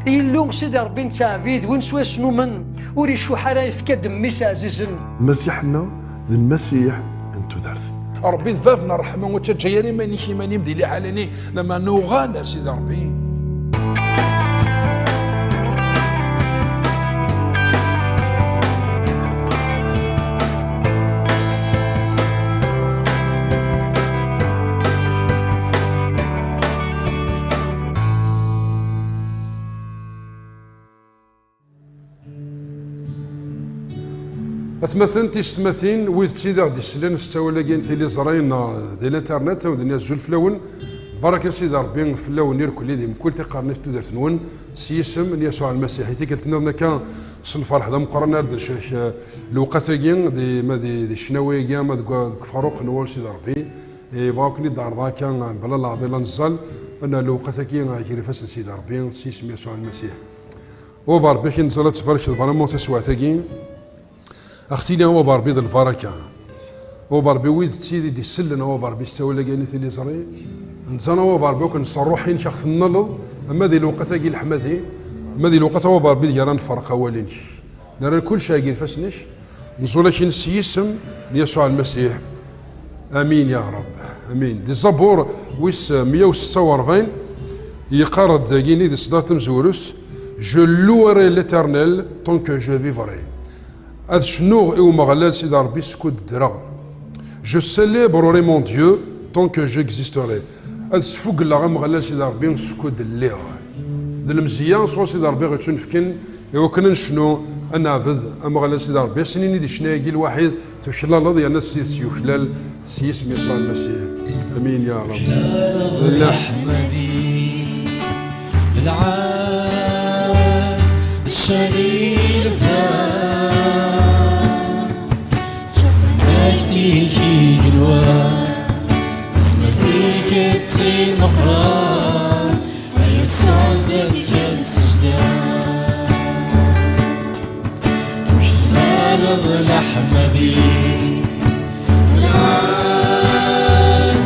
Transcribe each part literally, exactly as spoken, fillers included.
Illu Sidi Ṛebbi nettɛebbid, win swayes numen, ur icuḥ ara, yefka-d mmi-s ɛzizen. Lmasiḥ-nneɣ d Lmasiḥ n tudert. Ṛebbi d bab n ṛṛeḥma, ur ttaǧǧa ara iman-ik iman-im di liḥala-nni, lameɛna uɣal ar Sidi Ṛebbi. Atmaten, tisetmatin, wid d tid i ɣ-d-isellen s ttawil-agi n tiliẓri neɣ di l'internet, ad wen-d-nini azul fell-awen. Baraka Sidi Ṛebbi fell-awen irkelli di mkul tiqernit n tudert-nwen, s yisem n Yasuɛ Lmasiḥ. I tikkelt nniḍen akka, s lferḥ d ameqqran ara d-ncak, eh, lewqat-agi, di, ma di, di ccnawi-agi, ama deg, deg ufaruq n wawal Sidi Ṛebbi. Eh, bɣa ad ken-id-ɛerḍeɣ akka, eh, mebla leɛḍil ad neẓẓal, eh, lewqat-agi, eh, gar ifassen n Sidi Ṛebbi, s yisem n Yasuɛ Lmasiḥ. Baba Ṛebbi, ad k-neẓẓal ad tbarkeḍ vraiment taswiɛt-agi. Ad ɣ-tini a Baba Ṛebbi d lbaraka. A Baba Ṛebbi, wid d tid i d-isellen a Baba Ṛebbi s ttawil-agi n tiliẓri. Netta a Baba Ṛebbi, akken s ṛṛuḥ-inek a ɣ-tennaleḍ, ama di lewqat-agi leḥmadi, ama di lewqat a Baba Ṛebbi deg ara nferreq awal-inek. Nerra kullec agi ifassen-ik, nẓul-ak-in s yisem n Yasuɛ Lmasiḥ. Amin ya Ṛeb. Amin. Di Zabur wis meyya u setta u ṛebɛin, yeqqar-d dagini di ṣṣdart tamezwarut: Je louerai l'Éternel tant que je vivrai. Ad cnuɣ i Umeɣlal Sidi Ṛebbi skud ddreɣ. Je célébrerai mon Dieu tant que j'existerai. Ad sfugleɣ Ameɣlal Sidi Ṛebbi skud lliɣ. D lemzeyya sɣur Sidi Ṛebbi ɣ-ittunefken i wakken ad necnu, ad neɛbed Ameɣlal Sidi Ṛebbi, ad s-nini di ccna-agi lwaḥid: tuklaleḍ yerna s tidet yuklal, s yisem Yasuɛ Lmasiḥ. Amin ya Ṛeb. Leḥmadi, lɛaz, ccan i lebda. Teččur tmenɣayt-ik igenwan, tazmert-ik d tin meqqren, ay Yasuɛ zdat-k ad sejdeɣ. Tuklaleḍ leḥmadi, lɛaz,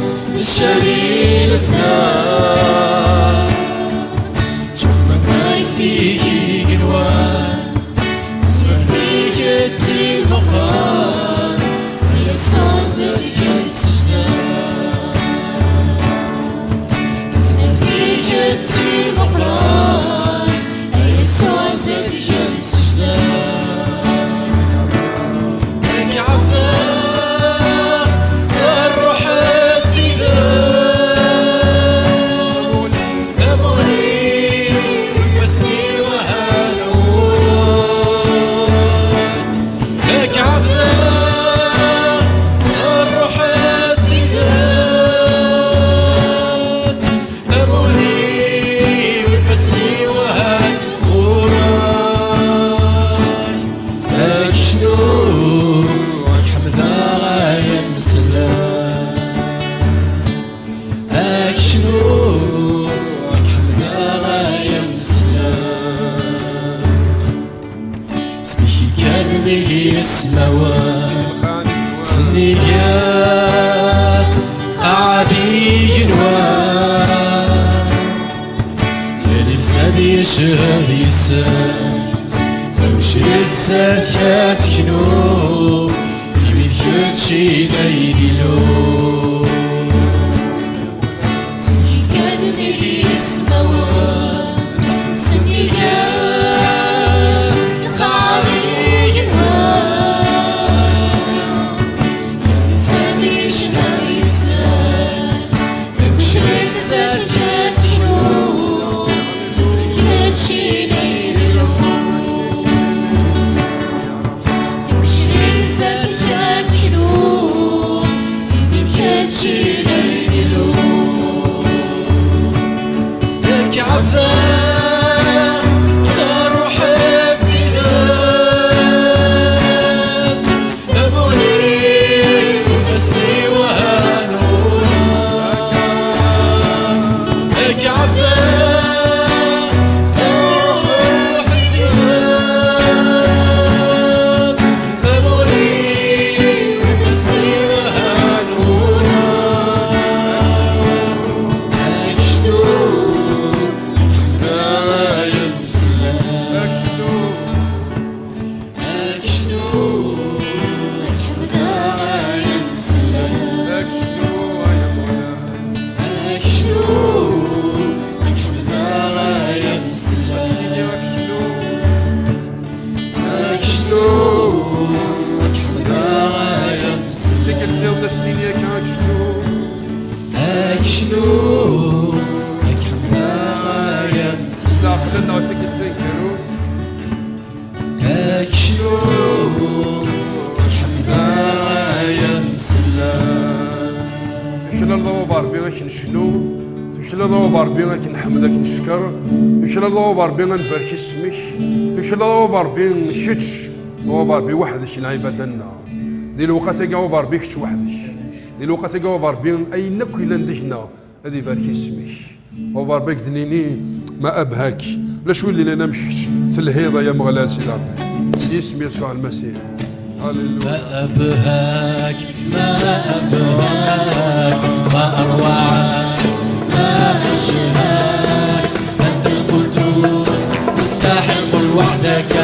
ccan i lebda. Teččur tmenɣayt-ik igenwan, tazmert-ik d tin meqqren, ay Yasuɛ zdat-k ad sejdeɣ. Tazmert-ik d tin meqqren, ay Yasuɛ zdat-k ad sejdeɣ. Ad k-ɛebdeɣ s ṛṛuḥ d tidet. Amur-iw, ifassen-iw ahat ɣur-k. Ad k-ɛebdeɣ s ṛṛuḥ d tidet. Amur-iw, ifassen-iw ahat ɣur-k. Ad k-cnuɣ, ad k-ḥemdeɣ ay ameslay. Ad k-cnuɣ, ad k-ḥemdeɣ ay ameslay. Seg-k ikka-d nnig yismawen, sennig lqaɛa d igenwan. Yal netta ad yeched yes-sen, tagecrirt zdat-k ad teknu, imi d kečč i d ayen ilun. Seg-k ikka-d nnig yismawen, sennig lqaɛa d igenwan. Yal netta ad yeched yes-sen, tagecrirt zdat-k ad teknu, imi d kečč i d ayen ilun. Tagecrirt zdat-k ad teknu, imi d Akcum, ad k-ḥemdeɣ ay amsellal. Aql-aneɣ tikkelt taneggarut. Akcum, ad k-ḥemdeɣ ay amsellal. Tuklaleḍ a Baba Ṛebbi ad k-necnu, tuklaleḍ a Baba Ṛebbi ad k-nḥemd, ad k-neckeṛ, tuklaleḍ a Baba Ṛebbi ad nbarek isem-ik, tuklaleḍ a Baba Ṛebbi kečč, a Baba Ṛebbi weḥd-k lɛibada-nneɣ. Di lewqat-agi a Baba Ṛebbi kečč weḥd-k. Di lewqat-agi a Baba Ṛebbi ayen akk yellan deg-neɣ ad ibarek isem-ik. A Baba Ṛebbi, ad k-d-nini ma abhak. Ulac win yellan am kečč. Telhiḍ ay Ameɣlal Sidi Ṛebbi. S yisem Yasuɛ Lmasiḥ. هللويا. ما أبهاك، ما أبهاك، ما أروعك، ما أشهاك. أنت القدوس، مستحق وحدك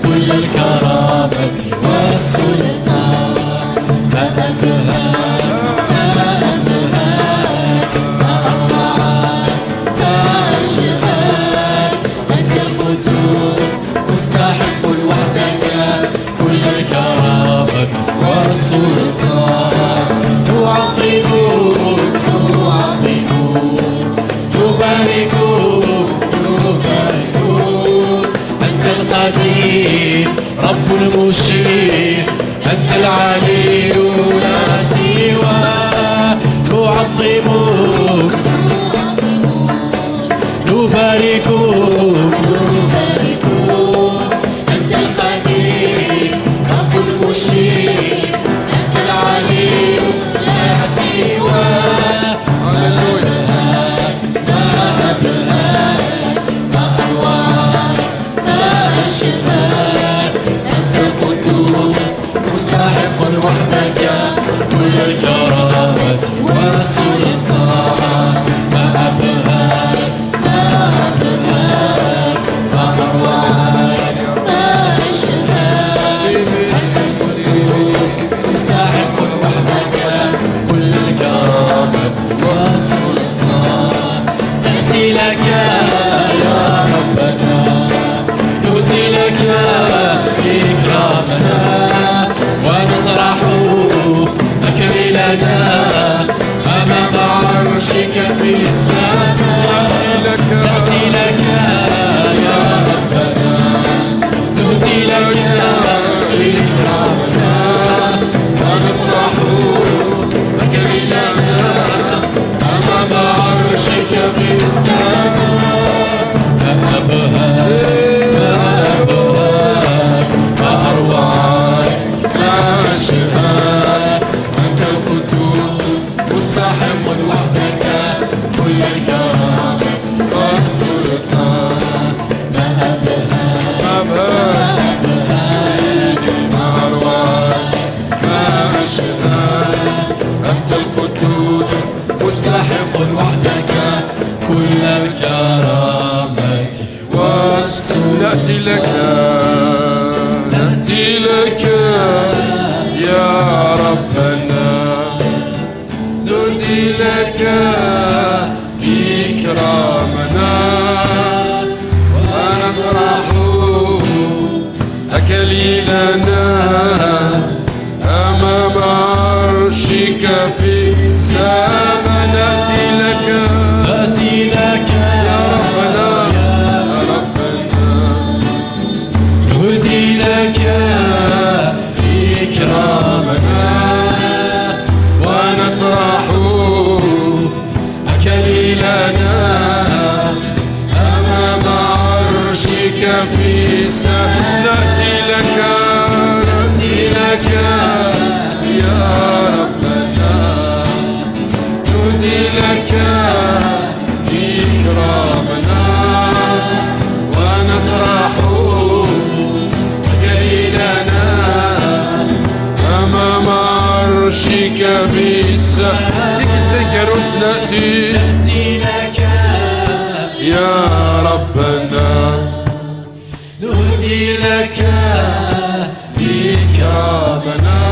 كل الكرامة والسلطان. ما أبهاك، ما أبهاك، ما أروعك، ما أشهاك. أنت القدوس، مستحق وحدك كل الكرامة والسلطان. نعظمك، نعظمك، نباركك، نباركك. أنت القدير، رب المشير، أنت العلي لا سوى. نعظمك، نباركك، نباركك. أنت القدير، رب المشير، أنت العلي لا سوى. هللويا. ما أبهاك، ما أروعك، ما أشهاك. أنت القدوس، مستحق وحدك كل الكرامة والسلطان. ما أبهاك، ما أبهاك، ما أروعك، ما أشهاك. أنت القدوس، مستحق وحدك كل الكرامة والسلطان. نأتي لك يا ربنا، نهدي لك إكرامنا، ونطرح أكليلنا أمام عرشك في السماء. نأتي لك يا ربنا، نهدي لك إكرامنا، ونطرح أكليلنا أمام عرشك في السماء. ما أبهاك، ما أبهاك، ما أروعك، ما أشهاك. أنت القدوس، مستحق وحدك كل الكرامة والسلطان. ما أبهاك، ما أبهاك، ما أروعك، ما أشهاك. أنت القدوس، مستحق وحدك كل الكرامة والسلطان. نأتي لك، نأتي لك يا ربنا، نهدي لك إكرامنا، ونطرح أكليلنا أمام عرشك في السماء. نأتي لك، نأتي لك يا ربنا، يا ربنا. نهدي لك إكرامنا، ونطرح أكليلنا أمام عرشك في السماء. نأتي لك، نأتي لك يا ربنا، نهدي لك إكرامنا، ونطرح أكليلنا أمام عرشك في السماء. Tikkelt taneggarut نأتي، نأتي لك يا ربنا، نهدي لك إكرامنا،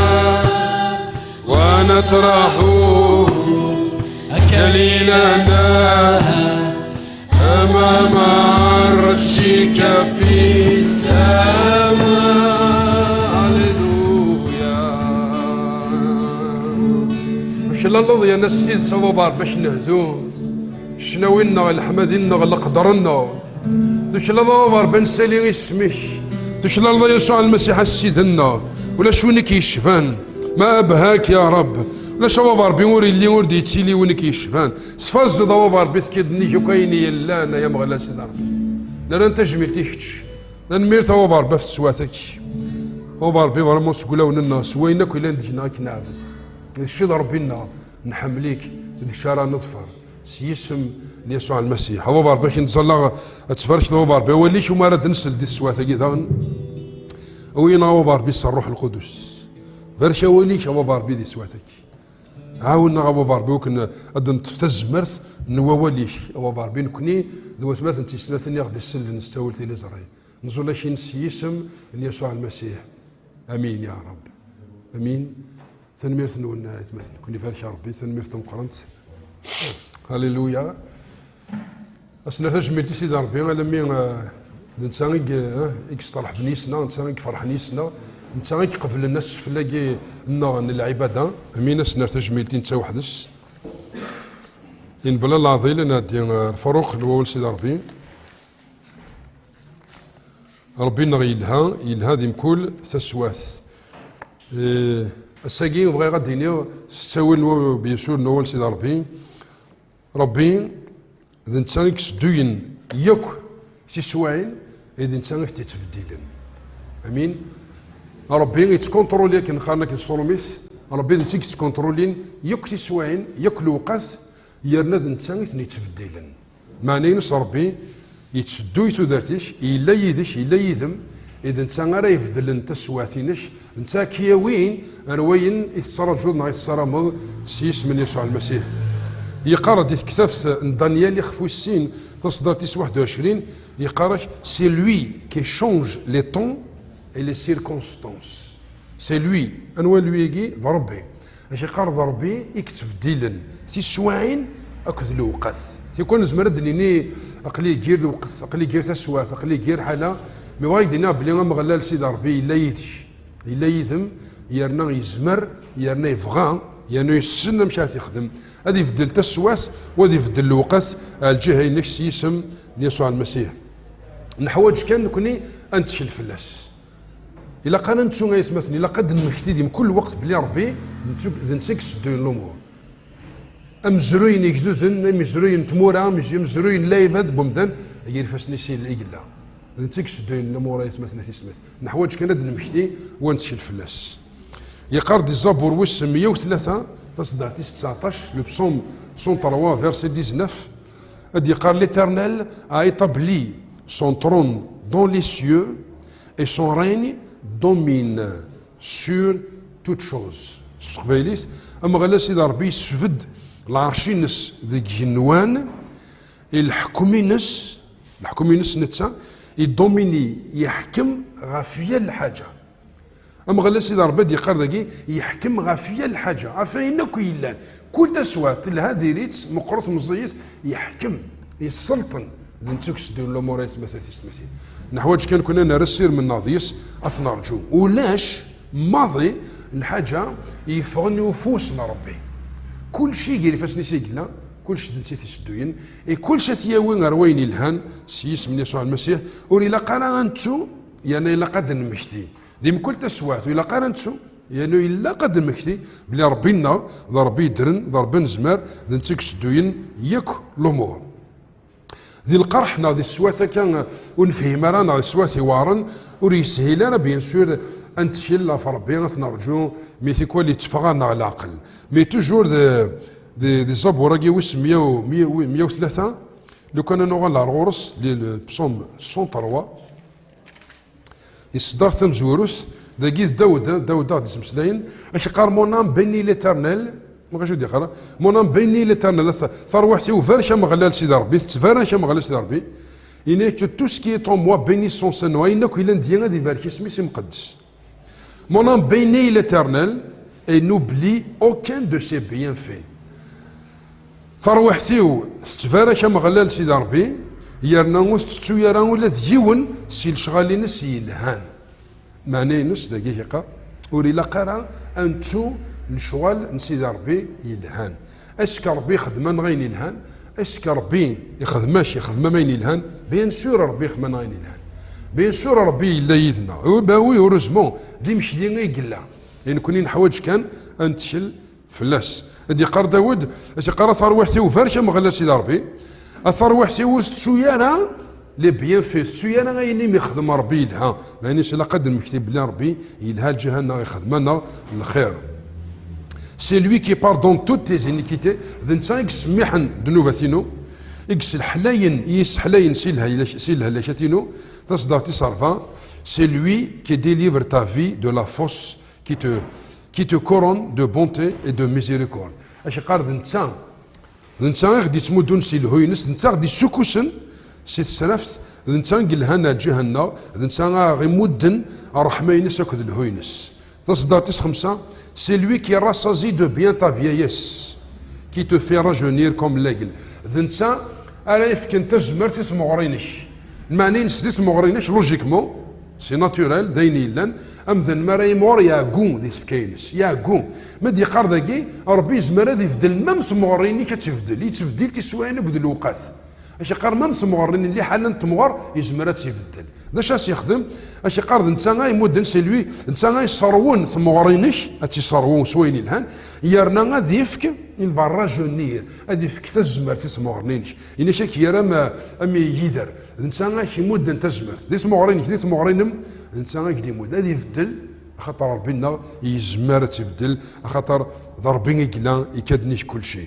ونطرح أكليلنا أمام عرشك في السماء. هللويا. Tuklaleḍ yerna s tidet a baba Ṛebbi ad k-nehdu. Ccnawi-nneɣ, leḥmadi-nneɣ, leqder-nneɣ. Tuklaleḍ a baba Ṛebbi ad nsali isem-ik. Tuklaleḍ a Yasuɛ Lmasiḥ a Ssid-nneɣ. Ulac win i k-yecban. Ma abhak ya Ṛebb. Ulac a baba Ṛebbi ur illi ur d-yettili win i k-yecban. Tfazeḍ a baba Ṛebbi tekkiḍ nnig akk ayen yellan ay Ameɣlal Sidi Ṛebbi. Nerra tajmilt i kečč. Tanemmirt a baba Ṛebbi ɣef teswiɛt-agi. A baba Ṛebbi, vraiment seg wulawen-nneɣ, s wayen akk yellan deg-neɣ ad k-neɛbed. D kečč i d Ṛebbi-nneɣ, nḥemmel-ik, d kečč ara neḍfer s yisem n Yasuɛ Lmasiḥ. A baba Ṛebbi, ad k-nettẓalla, ad tbarkeḍ a baba Ṛebbi awal-ik umi ara d-nsel di teswiɛt-agi daɣen. Awi-aneɣ a baba Ṛebbi s Ṛṛuḥ Lqudus. Barek awal-ik a baba Ṛebbi di teswiɛt-agi. Ɛawen-aɣ a baba Ṛebbi akken ad neṭṭef tazmert n wawal-ik a baba Ṛebbi, nekkni d watmaten d tisetnatin i ɣ-d-isellen s ttawil tiliẓri. Nẓul-ak-in s yisem n Yasuɛ Lmasiḥ. Amin ya Ṛebbi. Amin. Tanemmirt-nwen a aytmaten. Nekkni barek a Ṛebbi, tanemmirt tameqqrant. Halleluya. Ad s-nerr tajmilt i Sidi Ṛebbi, alammi, eh, d netta i ye-, eh, i yesteṛḥben yis-neɣ, netta i iferḥen yis-neɣ, netta i iqeblen asfel-agi nneɣ n lɛibada. Amin, ad s-nerr tajmilt i netta weḥd-s. Inbel Allah ɛḍil, ad nɛeddi, eh, lefruq n wawal Sidi Ṛebbi. Ṛebbi-nneɣ yelha, yelha di mkul taswiɛt. Eh, ass-agi bɣiɣ ad d-iniɣ s ttawil n wa-, byasur n wawal Sidi Ṛebbi. Ṛebbi d netta i yessedduyen yakk tiswiɛin, i d netta i tent-yettbeddilen. Amin. Ṛebbi yettkunṭruli akken qqaren akken s tṛumit, Ṛebbi d netta i yettkunṭrulin yakk tiswiɛin, yakk lewqat, yerna d netta i ten-yettbeddilen. Meɛna-ines Ṛebbi yettedduy tudert-ik, yella yid-k, yella yid-m, i d netta ara ibeddlen taswiɛt-inek, d netta ara k-yawin ar wayen i tettraǧuḍ neɣ i tessarameḍ s yisem n Yasuɛ Lmasiḥ. Yeqqar-d di tektabt n Danyal ixef wis sin, taṣeddart-is waḥed u ɛecrin, yeqqar-ak, c'est lui qui change les temps et les circonstances. C'est lui. Anwa lui-agi? D Ṛebbi. Ak-iqqar d Ṛebbi i yettbeddilen tiswiɛin akked lewqat. Tikwal nezmer ad d-nini, aql-i g yir lewqat, aql-i g yir taswiɛt, aql-i g yir ḥala, mi bɣiɣ ad k-d-iniɣ belli Ameɣlal Sidi Ṛebbi yella yid-k, yella yid-m, yerna yezmer, yerna yebɣa, yerna yessen amek ara t-yexdem. Ad ibeddel taswiɛt, u ad ibeddel lewqat ar lǧiha-inek s yisem n Yasuɛ Lmasiḥ. Neḥwaǧ kan nekni ad nettkel fell-as. Ilaq ara nettu ay atmaten, ilaq ad d-nemmekti di mkul lweqt belli Ṛebbi d netta, d netta i yessedduyen lumuṛ. Amezruy n yegduden, amezruy n tmura, amez-, amezruy n lɛibad n wemdan, gar ifassen-is i yella. D netta i yessedduyen lumuṛ ay atmaten a tismat. Neḥwaǧ kan ad d-nemmekti u ad nettkel fell-as. Yeqqar-d di Zabur wis meyya u tlata, taṣeddart-is tseɛṭac, le psaume cent trois, verset dix-neuf, ad d-yeqqar, l'Éternel a établi son trône dans les cieux et son règne domine sur toute chose. S teqbaylit, Ameɣlal Sidi Ṛebbi yesbedd lɛerc-ines deg igenwan, i leḥkem-ines, leḥkem-ines netta, idomini, yeḥkem ɣef yal lḥaǧa. Ameɣlal Sidi Ṛebbi ad d-yeqqar dagi, yeḥkem ɣef yal lḥaǧa, ɣef ayen akk yellan. Kul taswiɛt, telha diri-tt, meqqret meẓẓiyet, yeḥkem, yesselṭen. D netta i yessedduyen lumuṛ ay atmaten a tismatin. Neḥwaǧ kan nekni ad nerr asirem-nneɣ deg-s, ad t-nerǧu. Ulac maḍi lḥaǧa yeffɣen i ufus n Ṛebbi. Kulci gar ifassen-is i yella, kulci d netta i t-isedduyen, i kulci ad t-yawi ar wayen yelhan s yisem n Yasuɛ Lmasiḥ. Ur ilaq ara ad nettu, yerna ilaq ad d-nemmekti. Di mkul taswiɛt, ur ilaq ara ad nettu, yerna ilaq ad d-nemmekti belli Ṛebbi-nneɣ d Ṛebbi yeddren, d Ṛebbi anezmar, d netta i yessedduyen yakk lumuṛ. Di lqerḥ neɣ di teswiɛt akka ur nefhim ara, neɣ di teswiɛt iweɛṛen, ur yeshil ara, bien sûr, ad nettkel ɣef Ṛebbi, ad t-nerǧu, mi tikwal yetteffeɣ-aneɣ leɛqel. Mais toujours di, di, di Zabur-agi wis meyya u, meyya u, meyya u tlata, lukan ad nuɣal ar ɣur-s, di le psaume cent trois, Iṣeddar tamezwarut, dagi d Dawed, eh, Dawed ad ɣ-d-ismeslayen, ak-iqqar, mon âme bénit l'Éternel, ma ɣac ad d-yeqqar, mon âme bénit l'Éternel, a ta-, tarwiḥt-iw barek Ameɣlal Sidi Ṛebbi, tettbarak Ameɣlal Sidi Ṛebbi, yenna-ak, tout ce qui est en moi bénisse son saint nom, ayen akk yellan deg-i ad ibarek isem-is imqeddes. Mon âme bénit l'Éternel et n'oublie aucun de ses bienfaits. Tarwiḥt-iw tettbarak Ameɣlal Sidi Ṛebbi, yerna ur tettettu ara ula d yiwen si lecɣal-ines yelhan. Meɛna-ines, dagi yeqqar, ur ilaq ara ad nettu Lecɣal n Sidi Ṛebbi yelhan. Est-ce que Ṛebbi ixdem-aneɣ ayen yelhan? Est-ce que Ṛebbi ixdem-ak, ixdem-am ayen yelhan? Bien sûr, Ṛebbi ixdem-aneɣ ayen yelhan. Bien sûr, Ṛebbi yella yid-neɣ. Ur, ben oui, heureusement, d imekli i yella. I nekkni neḥwaǧ kan ad nettkel fell-as. Ad d-yeqqar Dawed, ad s-yeqqar: "A tarwiḥt-iw, barek Ameɣlal Sidi Ṛebbi. A tarwiḥt-iw, ur tettu ara les bienfaits, ur tettu ara ayen i m-ixdem Ṛebbi yelha." Meɛna ilaq ad d-nemmekti belli Ṛebbi yelha, lǧiha-nneɣ, ixdem-aneɣ lxir. C'est lui qui pardonne toutes tes iniquités. D netta i yessemmiḥen ddnubat-inu, i yesseḥlayen, i yesseḥlayen si lehlak-, si lehlakat-inu. Taṣeddart tis ṛebɛa: "C'est lui qui délivre ta vie de la fosse, qui te, qui te couronne de bonté et de miséricorde." Ad k-yeqqar d netta, d netta i ɣ-d-yettmuddun si lehhu-ines, d netta i ɣ-d-yessukkusen si tesraft, d netta i yelhan ar lǧiha-nneɣ, d netta i ɣ-imudden ṛṛeḥma-ines akked lehhu-ines. Taṣeddart tis xemsa: "C'est lui qui rassasie de bien ta vieillesse, qui te fait rajeunir comme l'aigle." D netta ara yefken tazmert i tmeɣri-inek. Lmeɛna-ines di tmeɣri-inek, logiquement, c'est naturel, d ayen yellan, amdan mi ara yimɣur yeɛgu di tfekka-ines, yeɛgu. Ma d-yeqqar dagi, Ṛebbi yezmer ad ibeddel, même tmeɣri-inek ad tt-ibeddel, yettbeddil tiswiɛin akked lewqat. Ad k-yeqqar, même tmeɣri n liḥala n temɣer yezmer ad tt-ibeddel. D acu ad s-yexdem? Ad k-yeqqar d netta ay imudden, c'est lui, d netta ay iṣerwen tmeɣri-inek, ad tt-iṣerwu s wayen yelhan, yerna ad yefk, il va rajeunir, ad yefk tazmert i tmeɣri-inek. Inek ad k-yerr am, am yigider. D netta ay k-imudden tazmert. Di tmeɣri-inek, di tmeɣri-inem, d netta ay k-d-imudden. Ad ibeddel, axaṭer Ṛebbi-nneɣ yezmer ad tt-ibeddel, axaṭer d Ṛebbi i yellan, ikad-nnig kulci.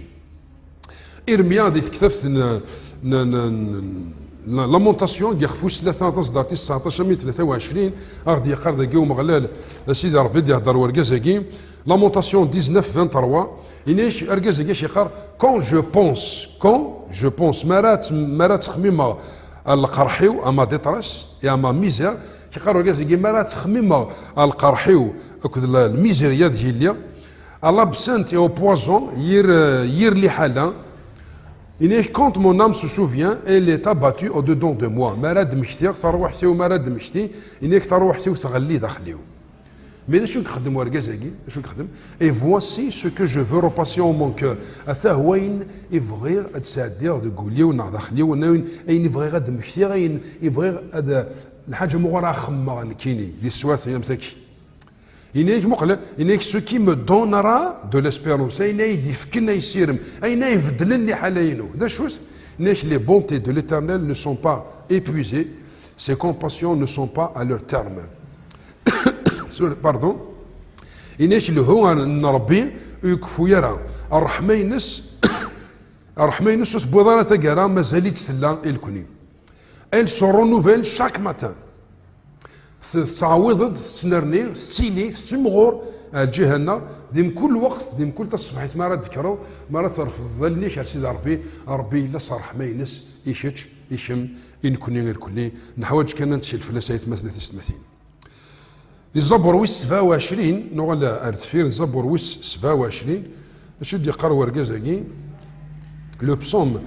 Irmya di tektabt n, n, n, n Lamentation, deg ixef wis tlata, taṣeddart tis tseɛṭac armi d tlata u ɛecrin, a ɣ-d-yeqqar dagi Umeɣlal, Sidi Ṛebbi d-ihedder wergaz-agi. Lamentation dix-neuf vingt-trois, inek argaz-agi ak-yeqqar: "Quand je pense, quand je pense, mi ara tt-, mi ara ttxemmimeɣ ɣer lqerḥ-iw, à ma détresse et à ma misère", ak-yeqqar urgaz-agi, mi ara ttxemmimeɣ ɣer lqerḥ-iw akked la, lmizirya deg lliɣ, à l'absinthe et au poison, yir, yir liḥala. Inek: "Quand mon âme se souvient, elle est abattue au-dedans de moi." Mi ara d-mmektiɣ, tarwiḥt-iw mi ara d-temmekti, inek tarwiḥt-iw tɣelli daxel-iw. Mais d acu i yexdem urgaz-agi? D acu i yexdem? "Et voici ce que je veux repasser en mon cœur." Ata wayen i bɣiɣ ad sɛeddiɣ deg wul-iw neɣ daxel-iw, neɣ ayen, ayen i bɣiɣ ad d-mmektiɣ, ayen i bɣiɣ ad, lḥaǧa muɣur ara xemmeɣ nekkini, di teswiɛt am taki. Inek, muqel, inek: "Ce qui me donnera de l'espérance", ayen ay d-yefken asirem, ayen ay ibeddlen liḥala-inu. D acu-t? Inek: "Les bontés de l'Éternel ne sont pas épuisées, ses compassions ne sont pas à leur terme." Sorry, pardon. Inek: "Lehhu n Ṛebbi ur ikeffu ara, ṛṛeḥma-ines, ṛṛeḥma-ines ur tewwiḍ ara taggara, mazal-itt tella i nekni." "Elle se renouvelle chaque matin." Tettɛawiḍ-d, tettnerni, tettili, tettimɣur, eh, lǧiha-nneɣ, di mkul lweqt, di mkul taṣebḥit, mi ara d-tekkreḍ, mi ara trefdeḍ allen-ik ar Sidi Ṛebbi, Ṛebbi yella s ṛṛeḥma-ines i kečč, i kemm, i nekni irkelli. Neḥwaǧ kan ad nettkel fell-as, ay atmaten, a tisetmatin. Di Zabur wis sebɛa u ɛecrin, nuɣal ar deffir, Zabur wis sebɛa u ɛecrin, acu d-yeqqar wergaz-agi? Le psaume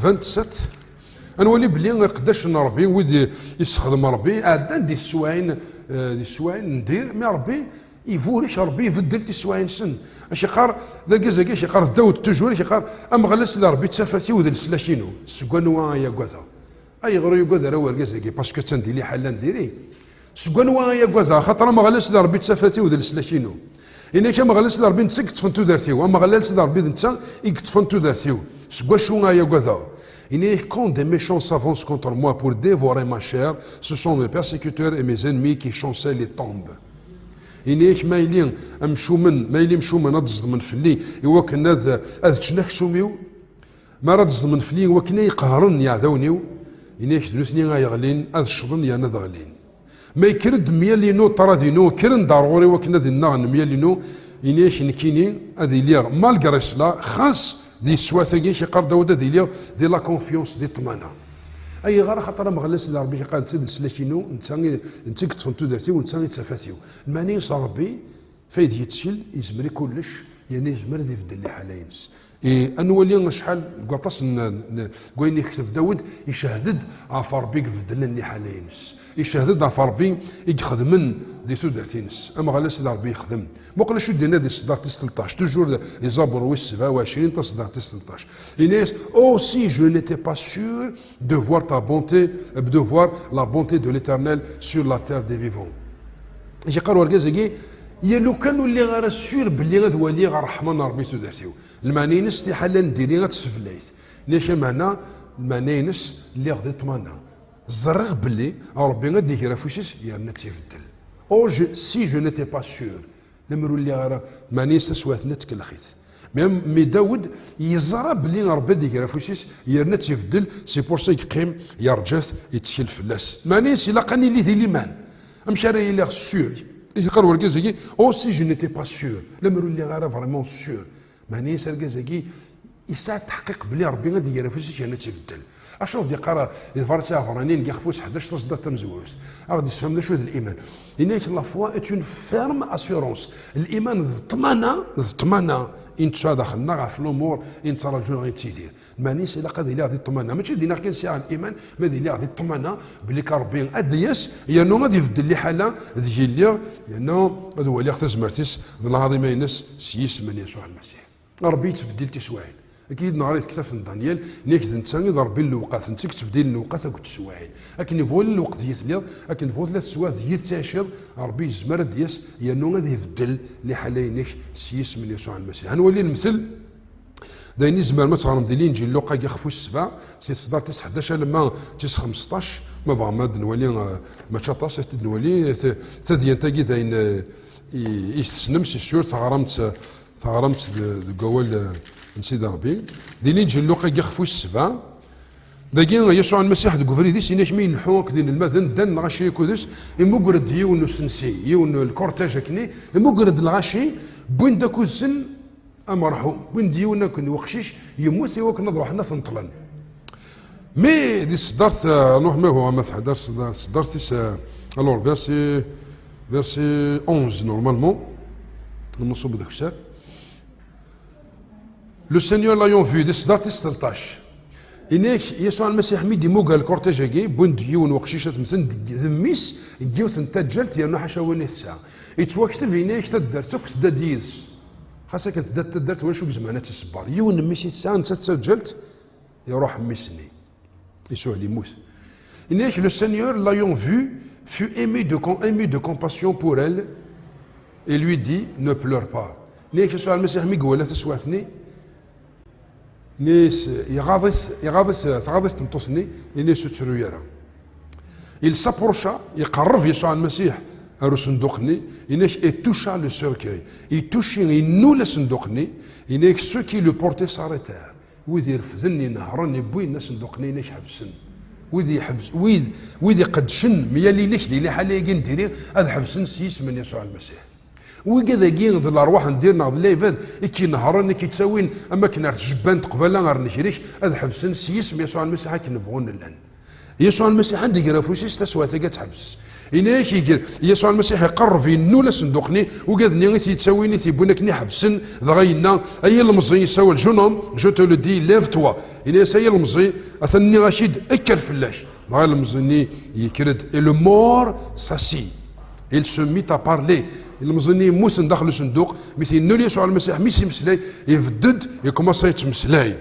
vingt-sept. Ad nwali belli iqeddacen n Ṛebbi, wid i, i yessexdem Ṛebbi, ɛeddan di teswiɛin, eh, di teswiɛin n dir, mi Ṛebbi iburek, Ṛebbi ibeddel tiswiɛin-nsen. Ak-yeqqar, d argaz-agi, ak-yeqqar d Dawed, toujours, ak-yeqqar: "Ameɣlal Sidi Ṛebbi d tafat-iw d leslak-inu, seg wanwa ay agadeɣ?" Ayɣer ur yugad ara wergaz-agi? Parce que attan di liḥala n diri. Seg wanwa ay agadeɣ? Axaṭer Ameɣlal Sidi Ṛebbi d tafat-iw d leslak-inu. Inek Ameɣlal Sidi Ṛebbi netta i yeṭṭfen tudert-iw. Ameɣlal Sidi Ṛebbi d netta i yeṭṭfen tudert-iw. Seg wacu ay agadeɣ? Inek: "Quand des méchants s'avancent contre moi pour dévorer ma chair, ce sont mes persécuteurs et mes ennemis qui chancellent et tombent." Inek: "Ma yili amcumen, ma yili imcumen ad d-ẓedmen fell-i, i wakken ad, ad ččen aksum-iw, mi ara d-ẓedmen fell-i, wakken ay qehren yeɛdawen-iw, inek d nutni ay ɣlin, ad ccḍen yerna ad ɣlin. Ma yekker-d myal-inu, ṭṭrad-inu, kkren-d ar ɣur-i wakken ad nnaɣen myal-inu, inek nekkini ad iliɣ, malgré cela, xas di teswiɛt-agi, ak-yeqqar Dawed, ad iliɣ di la confiance, di ṭṭmana." Ayɣer? Axaṭer Ameɣlal Sidi Ṛebbi, ak-yeqqar, netta d leslak-inu, netta i, netta i yeṭṭfen tudert-iw, netta i d tafat-iw. Lmeɛna-ines Ṛebbi, fayd yettkel, yezmer i kullec, yerna yezmer ad ibeddel liḥala-ines. Ad nwali acḥal deg waṭas n, n, deg wayen yekteb Dawed, icehhed-d ɣef Ṛebbi ibeddlen liḥala-ines. Icehhed-d ɣef Ṛebbi i ixedmen di tudert-ines. Ameɣlal Sidi Ṛebbi yexdem. Muqel acu d-yenna di tseddart tis tleṭṭac, toujours di Zabur wis sebɛa u ɛecrin, taseddart tis tleṭṭac. Yenna-yas: Oh, si je n'étais pas sûr de voir ta bonté, de voir la bonté de l'Éternel sur la terre des vivants. Yeqqar urgaz-agi: Ya lukan ur lliɣ ara sûr belli ad waliɣ ṛṛeḥma n Ṛebbi tudert-iw. Lmeɛna-ines, liḥala n diri ad tesseblayt. Yak ameɛna, lmeɛna-ines, lliɣ di ṭṭmana. Ẓriɣ belli Ṛebbi ad d-iger afus-is yerna ad tt-ibeddel. Oh, je, si je n'étais pas sûr. Lemmer ur lliɣ ara, lmeɛna-ines, taswiɛt-nni tkellex-it. Mi, mi Dawed yeẓra belli Ṛebbi ad d-iger afus-is yerna ad tt-ibeddel, c'est pour ça yeqqim, yerǧa-t, yettkel fell-as. Lmeɛna-ines, ilaq ad nili di liman. Amek ara iliɣ sûr? Yeqqar urgaz-agi: Oh, si je n'étais pas sûr. Lemmer ur lliɣ ara vraiment sûr. Meɛna-ines, argaz-agi yesɛa ttaḥqiq belli Ṛebbi ad d-iger afus-is yerna ad tt-ibeddel. Acu d-yeqqar di tebrat i Ɛebṛaniyen deg ixef wis ḥdac, taseddart tamezwarut? Ad ɣ-d-yessefhem d acu d liman. Yenna-yak: La foi est une ferme assurance. Liman d ṭṭmana, d ṭṭmana i nettuɣ daxel-nneɣ ɣef lumuṛ i nettraǧu neɣ i nettidir. Meɛna-ines, ilaq ad iliɣ di ṭṭmana. Mačči d iniɣ kan sɛiɣ liman, ma ad iliɣ di ṭṭmana belli ka Ṛebbi ad d-yas yernu ad ibeddel liḥala deg i lliɣ, yerna ad waliɣ tazmert-is d lɛaḍima-ines s yisem n Yasuɛ Lmasiḥ. Ṛebbi yettbeddil tiswiɛin. Akken i d-neɣra di tektabt n Danyal, yak d netta i d Ṛebbi n lewqat, netta i yettbeddilen lewqat akked teswiɛin. Akken yebɣu lweqt deg i telliḍ, akken tebɣu tella teswiɛt deg i tettɛiciḍ, Ṛebbi yezmer ad d-yas yernu ad ibeddel liḥala-inek s yisem n Yasuɛ Lmasiḥ. Ad nwali lemtel d ayen i tzemrem ad teɣrem di Linǧil Luqa deg ixef wis sebɛa, si tseddart tis ḥdac alamma d tis xmesṭac, ma bɣam ad nwali, eh, mačči aṭas, ad t-id-nwali, eh, t-, tadyant-agi d ayen, eh, i, i tessnem, c'est sûr, teɣram-tt, teɣram-tt de-, deg wawal, eh, n Sidi Ṛebbi. Di Linǧil Luqa deg ixef wis sebɛa, dagi Yasuɛ Lmasiḥ deg ubrid-is, yenna-k mi ileḥḥu akked inelmaden, ddan lɣaci akked-s, imuger-d yiwen n usensi, yiwen n lkurtaj akkenni, imuger-d lɣaci, wwin-d akked-sen amerḥum, wwin-d yiwen akk n weqcic yemmut i wakken ad ruḥen ad t-neṭlen. Mi di tseddart, eh, nruḥ ma huwa ma tḥedder tseddart, tseddart-is, eh, alors verset, verset onze normalement, nṣub d akessar. Le Seigneur l'ayant vu, di tseddart-is tleṭṭac. Yenna-k Yasuɛ Lmasiḥ mi d-imuger lkurtaj-agi, wwin-d yiwen weqcic ad t-mmten, d, d mmi-s n yiwet n taǧǧalt yernu ḥaca win i tesɛa. Yettwakteb, yenna-k taddart akk tedda-d yid-s. Xas akken tedda-d taddart, ulac ur izemren ad tt-iṣebber. Yiwen n mmi-s i tesɛa, nettat d taǧǧalt, iruḥ mmi-s-nni. Yasuɛ yemmut. Yenna-k le Seigneur l'ayant vu fut ému de com-, ému de compassion pour elle et lui dit: Ne pleure pas. Yenna-k Yasuɛ Lmasiḥ mi iwala taswiɛt-nni, yenna-yas, iɣaḍ-it, iɣaḍ-it, tɣaḍ-it tmeṭṭut-nni, yenna-yas ur ttru ara. Il s'approcha, iqerreb Yasuɛ Lmasiḥ ar usenduq-nni, yenna-k et toucha le cercueil. Itucci, innul asenduq-nni, yenna-k ceux qui le portaient s'arrêtèrent. Wid irefden, inehhren, iwwin asenduq-nni, yenna-k ḥebsen. Wid iḥebs-, wid, wid iqeddcen myal inek di liḥala-agi n diri, ad ḥebsen s yisem n Yasuɛ Lmasiḥ. Wigad-agi d lerwaḥ n dir neɣ d lɛibad i k-inehhren, i k-ittawin am akken ar tjebbant qbala ar nnger-ik, ad ḥebsen s yisem Yasuɛ Lmasiḥ akken bɣun llan. Yasuɛ Lmasiḥ anda iger afus-is, taswiɛt-agi ad teḥbes. Yenna-yak iger, Yasuɛ Lmasiḥ iqerreb, innul asenduq-nni, ugad-nni i t-yettawin, i t-yewwin akken iḥebsen, dɣa yenna, ay ilemẓi, yessawal, jeune homme, je te le dis, lève-toi. Yenna-yas, ay ilemẓi, atan nniɣ-ak-id, kker fell-ak. Dɣa ilemẓi-nni yekker-d, et le mort s'assit. Il se mit à parler. Ilemẓi-nni yemmuten daxel usenduq, mi t-yennul Yasuɛ Lmasiḥ, mi s-imeslay, ibedd-d, ikumasa yettmeslay.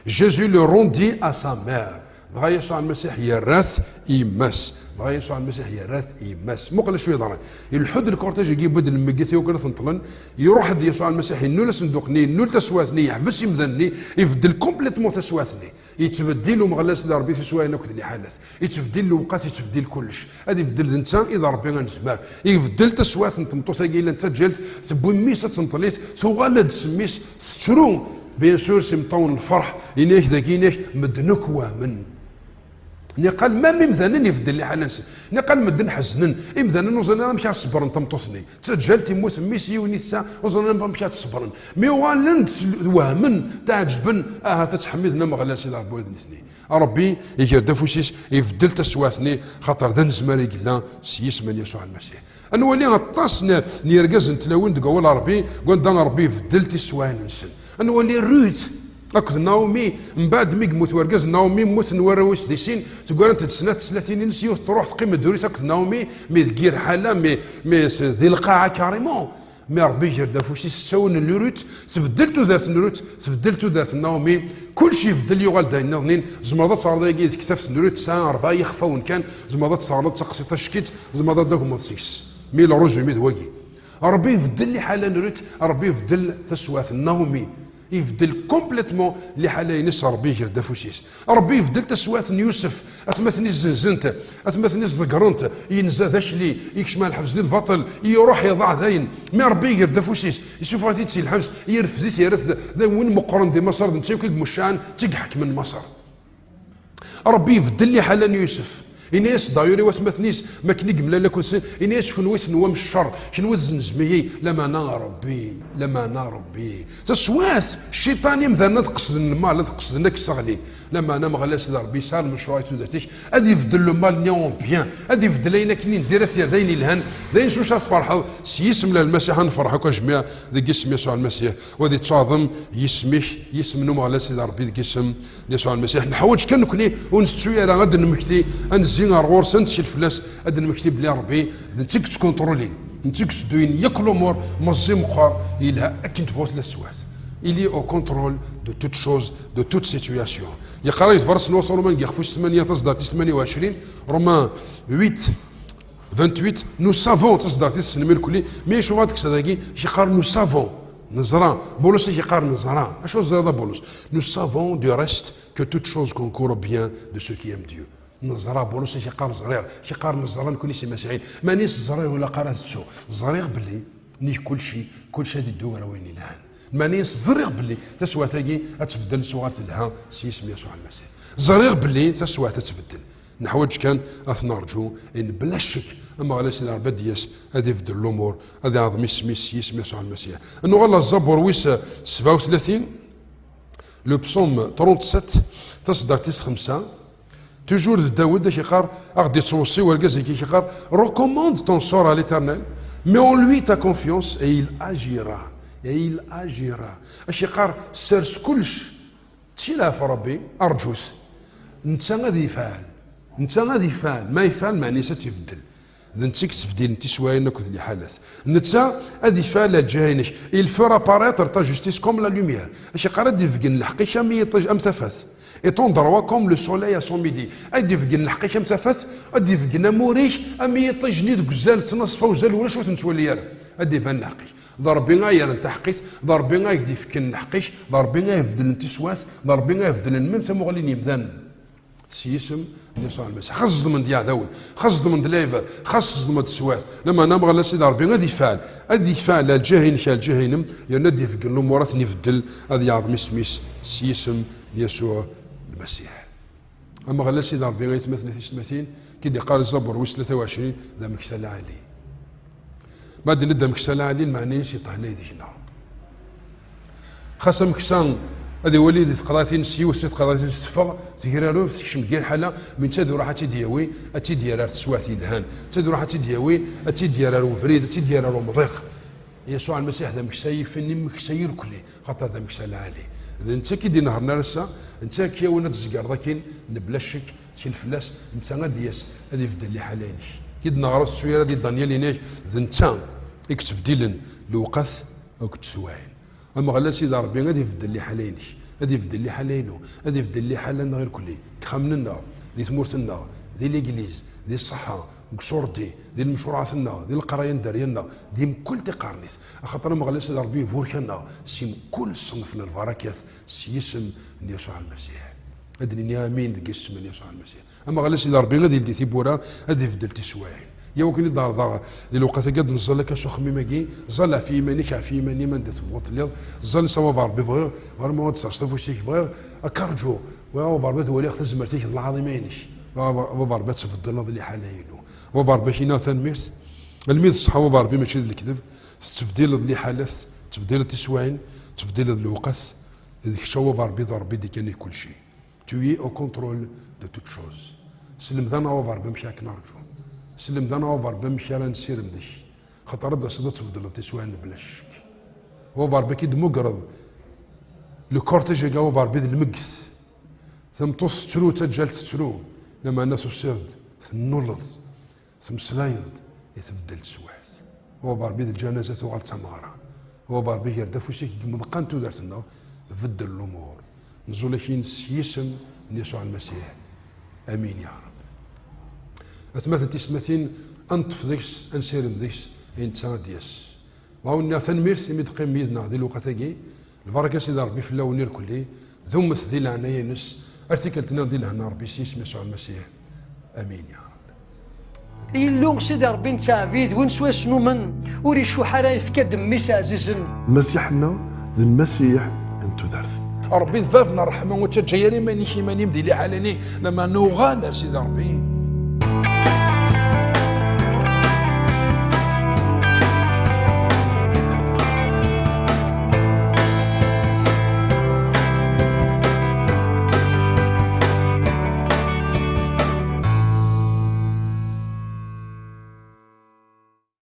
Jésus le rendit à sa mère. Dɣa Yasuɛ Lmasiḥ yerra-t i yemma-s. Dɣa Yasuɛ Lmasiḥ yerra-t i yemma-s. Muqel acu yeḍran. Ileḥḥu-d lkurtaj-agi, yewwi-d lmeggit i wakken ad ten-ṭṭlen. Iruḥ-d Yasuɛ Lmasiḥ, innul asenduq-nni, innul taswiɛt-nni, yeḥbes imdanen-nni, ibeddel complètement taswiɛt-nni. Yettbeddil Umeɣlal Sidi Ṛebbi tiswiɛin akked liḥalat. Yettbeddil lewqat, yettbeddil kullec. Ad ibeddel d netta i d Ṛebbi anezmar. Ibeddel taswiɛt n tmeṭṭut-agi yellan d taǧǧalt, tewwi mmi-s ad tenṭel-it, tuɣal-d s mmi-s, tettru, bien sûr, s imeṭṭawen n lferḥ, yenna-yak dagi, yenna-yak, medden akk wehmen. Niqal, même imdanen ibeddel liḥala-nsen. Niqal medden ḥeznen. Imdanen ur ẓrin ara amek ara ṣebbren tameṭṭut-nni. D taǧǧalt, immut mmi-s, yiwen i tesɛa, ur ẓrin ara amek ara tt-ṣebbren. Mi uɣalen-d s-, wehmen, tɛeǧben, ahat ad tt-ḥmiden Ameɣlal Sidi Ṛebbi d nitni. Ṛebbi iger-d afus-is, ibeddel taswiɛt-nni, xaṭer d anezmar i yella s yisem n Yasuɛ Lmasiḥ. Ad nwali aṭas n, n yergazen n tlawin deg wawal Ṛebbi, deg wanda Ṛebbi ibeddel tiswiɛin-nsen. Ad nwali Ruth akked Naomi, mbeɛd mi yemmut wergaz n Naomi, mmuten warraw-is di sin, teggarent-d snat teslatin-ines, yiwet truḥ teqqim-d Ruth akked Naomi, mi deg yir ḥala, mi, mi s-, di lqaɛa carrément. Mi Ṛebbi iger-d afus-is, ttawen n Ruth, tbeddel tudert n Ruth, tbeddel tudert n Naomi, kullec ibeddel, yuɣal d ayen nniḍnin. Tzemreḍ ad teɣreḍ ayagi di tektabt n Ruth, tesɛa rebɛa yixfawen kan, tzemreḍ ad teɣreḍ d taqsiṭ acekkit, tzemreḍ ad d-tagmeḍ seg-s. Mi le résumé d wagi. Ṛebbi ibeddel liḥala n Ruth, Ṛebbi ibeddel taswiɛt n Naomi. Ibeddel complètement liḥala-ines, Ṛebbi iger-d afus-is. Ṛebbi ibeddel taswiɛt n Yusef, atmaten-is zenzen-t, atmaten-is ḍeggren-t, yenza d akli, yekcem ar lḥebs di lbaṭel, iruḥ iḍaɛ dayen. Mi Ṛebbi iger-d afus-is, isuffeɣ-it-id si lḥebs, irfed-it, yerra-t d, d win meqqren di Maṣer, d netta yakk i imuccaɛen, d tt-iḥekmen Maṣer. Ṛebbi ibeddel liḥala n Yusef. Ini-as d'ailleurs i watmaten-is, mi akken i yemlal akked-sen, ini-as: "Kenwi tenwam ccer, kenwi tzenzem-iyi, lameɛna Ṛebbi, lameɛna Ṛebbi." Taswiɛt, cciṭan, imdanen ad qesden lmal, ad qesden ad k-sseɣlin. Lameɛna Ameɣlal Sidi Ṛebbi yesɛa lmecruɛ i tudert-ik, ad ibeddel le mal-nni en bien, ad ibeddel ayen akken i n diri ad t-yerr d ayen yelhan, d ayen s wacu ad tferḥeḍ. S yisem n Lmasiḥ ad nferḥ akk a jmiɛ deg yisem Yasuɛ Lmasiḥ, u ad ittuɛḍem yisem-ik, yisem n Umeɣlal Sidi Ṛebbi deg yisem Yasuɛ Lmasiḥ. Neḥwaǧ kan nekni ur ntettu ara ad d-nemmekti, ad nezzi ar ɣur-s, ad nettkel fell-as, ad d-nemmekti belli Ṛebbi d netta i yettkunṭrulin, d netta i yettedduyen yakk lumuṛ, meẓẓi meqqer, yelha akken tebɣu tella teswiɛt. Il est au contrôle de toute chose, de toute situation. Yeqqar-ak tebṛat n Ṛuman deg yixef wis tmanya taṣeddart tis tmanya u ɛecrin, Romains huit, vingt-huit, nous savons, taṣeddart i tessnem irkelli, mi acu ad teksa dagi, yeqqar nous savons, neẓra, Bulus i yeqqar neẓra. Acu teẓriḍ a Bulus? Nous savons du reste que toute chose concourt au bien de ceux qui aiment Dieu. Neẓra, Bulus i yeqqar ẓriɣ, yeqqar neẓra nekni s imasiḥiyen. Mani s ẓriɣ ur ilaq ara ad ttuɣ. Ẓriɣ belli nnig kulci, kulci ad iddu ɣer wayen yelhan. Mani s ẓriɣ belli taswiɛt-agi ad tbeddel, ad tuɣal telha s yisem Yasuɛ Lmasiḥ. Ẓriɣ belli taswiɛt ad tbeddel. Neḥwaǧ kan ad t-nerǧu, in bla ccek, Ameɣlal Sidi Ṛebbi ad d-yas, ad ibeddel lumuṛ, ad iɛḍem isem-is s yisem Yasuɛ Lmasiḥ. Nuɣal ɣer Zabur wis sebɛa u tlatin, le psaume trente-sept, taṣeddart tis xemsa, toujours d Dawed, ak-iqqar, a ɣ-d-ittweṣṣi wergaz-agi, ak-iqqar: "Recommande ton sort à l'Éternel, mets en lui ta confiance et il agira, et il agira." Ak-iqqar: "Sers kullec." Ttkel ɣef Ṛebbi, rǧut. Netta ad yefɛel. Netta ad yefɛel. Ma yefɛel, meɛna-s ad tt-ibeddel. D netta i yettbeddilen tiswiɛin akked liḥalat. Netta ad yefɛel ar lǧiha-inek. Il fera paraître ta justice comme la lumière. Ak-iqqar ad d-ibeggen lḥeqq-ik am yiṭij, am tafat. Et ton droit comme le soleil à son midi. Ad d-ibeggen lḥeqq-ik am tafat, ad d-ibeggen amur-ik am yiṭij-nni deg uzal, ttnaṣfa uzal, ulac ur t-nettwali ara. Ad d-iban lḥeqq-ik. D Ṛebbi ay yerren taḥeqqit, d Ṛebbi ay k-d-ifken lḥeqq-ik, d Ṛebbi ay ibeddlen tiswiɛt, d Ṛebbi ay ibeddlen même tamuɣli n yimdanen. S yisem n Yasuɛ Lmasiḥ. Xas ẓedmen-d yiɛdawen, xas ẓedmen-d lɛibad, xas ẓedmen-d teswiɛt. Lameɛna Ameɣlal Sidi Ṛebbi ad ifɛel, ad ifɛel ar lǧiha-inek, ar lǧiha-inem, yerna ad d-ibeggen lumuṛ, ad ten-ibeddel, ad yeɛḍem isem-is s yisem n Yasuɛ Lmasiḥ. Ameɣlal Sidi Ṛebbi, ay atmaten, a tisetmatin, ki d-iqqar Zabur wis tlata u ɛecrin, d ameksa lɛali. Ma d-nenna d ameksa lɛali, lmeɛna-ines yeṭṭehlay deg-neɣ. Xas ameksa ad iwali di teqḍaɛt-ines, yiwet si teqḍaɛt-ines teffeɣ, tegrareb, tekcem deg yir ḥala, mi netta ad iruḥ ad tt-id-yawi, ad tt-id-yerr ar teswiɛt yelhan. Netta ad iruḥ ad tt-id-yawi, ad tt-id-yerr ar ubrid, ad tt-id-yerr ar umḍiq. Yasuɛ Lmasiḥ d ameksa yifen imeksa irkelli, xaṭer d ameksa lɛali. D netta i k-id-inehṛen ar ass-a, d netta i k-yawin ad tzegreḍ akin, mebla ccek, ttkel fell-as, netta ad d-yas, ad ibeddel liḥala-inek. Ki d-neɣra tettu ara di Danyal, yenna-ak, d netta i yettbeddilen lewqat akked teswiɛin. Ameɣlal Sidi Ṛebbi ad ibeddel liḥala-inek, ad ibeddel liḥala-inu, ad ibeddel liḥala-nneɣ irkelli, deg yexxamen-nneɣ, di tmurt-nneɣ, di legliz, di ṣṣeḥḥa, deg usurdi, di lmecruɛat-nneɣ, di leqraya n dderya-nneɣ, di mkul tiqernit. Axaṭer Ameɣlal Sidi Ṛebbi iburek-aneɣ si mkul ṣṣenf n lbarakat s yisem n Yasuɛ Lmasiḥ. Ad d-nini amin deg yisem n Yasuɛ Lmasiḥ. Ameɣlal Sidi Ṛebbi ad yeldi tiwwura, ad ibeddel tiswiɛin. Yaw akken i d-ɛerḍeɣ di lewqat-agi ad nẓall akka s uxemmim-agi, ẓall ɣef yiman-ik, ɣef yiman-im anda tebɣuḍ telliḍ, ẓall s a baba Ṛebbi bɣiɣ, ɣer ma ad d-terseḍ afus-ik bɣiɣ, ad k-rǧuɣ, bɣiɣ a baba Ṛebbi ad waliɣ tazmert-ik d lɛaḍima-inek, bɣiɣ a baba Ṛebbi ad tbeddleḍ liḥala-inu. A baba Ṛebbi ad k-iniɣ tanemmirt, almi d ṣṣeḥḥa a baba Ṛebbi mačči d lekdeb, tettbeddileḍ liḥalat, tettbeddileḍ tiswiɛin, tettbeddileḍ lewqat, d kečč a baba Ṛebbi d Ṛebbi d-ikkan i kulci. Tu es au contrôle de toute chose. Slemd-aneɣ a baba Ṛebbi amek ara k-nerǧu. Slemd-aneɣ a baba Ṛebbi amek ara nessirem deg-k. Xaṭer ad d-taseḍ ad tbeddleḍ tiswiɛin mebla ccek. A baba Ṛebbi ad k-id-temmugreḍ Le cortège-agi, a Baba Ṛebbi, d lmegget. Tameṭṭut tettru, taǧǧalt tettru, lameɛna tusiḍ-d, tennuleḍ, tmeslayeḍ-d, i tbeddel teswiɛt. A Baba Ṛebbi, d lǧanaza tuɣal d tameɣra. A Baba Ṛebbi, ger-d afus-ik deg imeḍqan n tudert-nneɣ, beddel lumuṛ. Nẓul-ak-in s yisem n Yasuɛ Lmasiḥ. Amin ya Ṛebbi. Atmaten tisetmatin, ad neṭṭef deg-s, ad nessirem deg-s, i netta ad d-yas. Dɣa wen-nniɣ tanemmirt imi d-teqqimem yid-neɣ di lewqat-agi. Lbaraka n Sidi Ṛebbi fell-awen irkelli, dumet di leɛnaya-ines, ar tikkelt-nniḍen di lehna n Ṛebbi s yisem Yasuɛ Lmasiḥ. Amin ya Ṛebbi. Illu Sidi Ṛebbi nettɛebbid, win swayes numen, ur icuḥ ara, yefka-d mmi-s ɛzizen. Lmasiḥ-nneɣ d Lmasiḥ n tudert. Ṛebbi d bab n ṛṛeḥma, ur ttaǧǧa ara iman-ik iman-im di liḥala-nni, lameɛna uɣal ar Sidi Ṛebbi.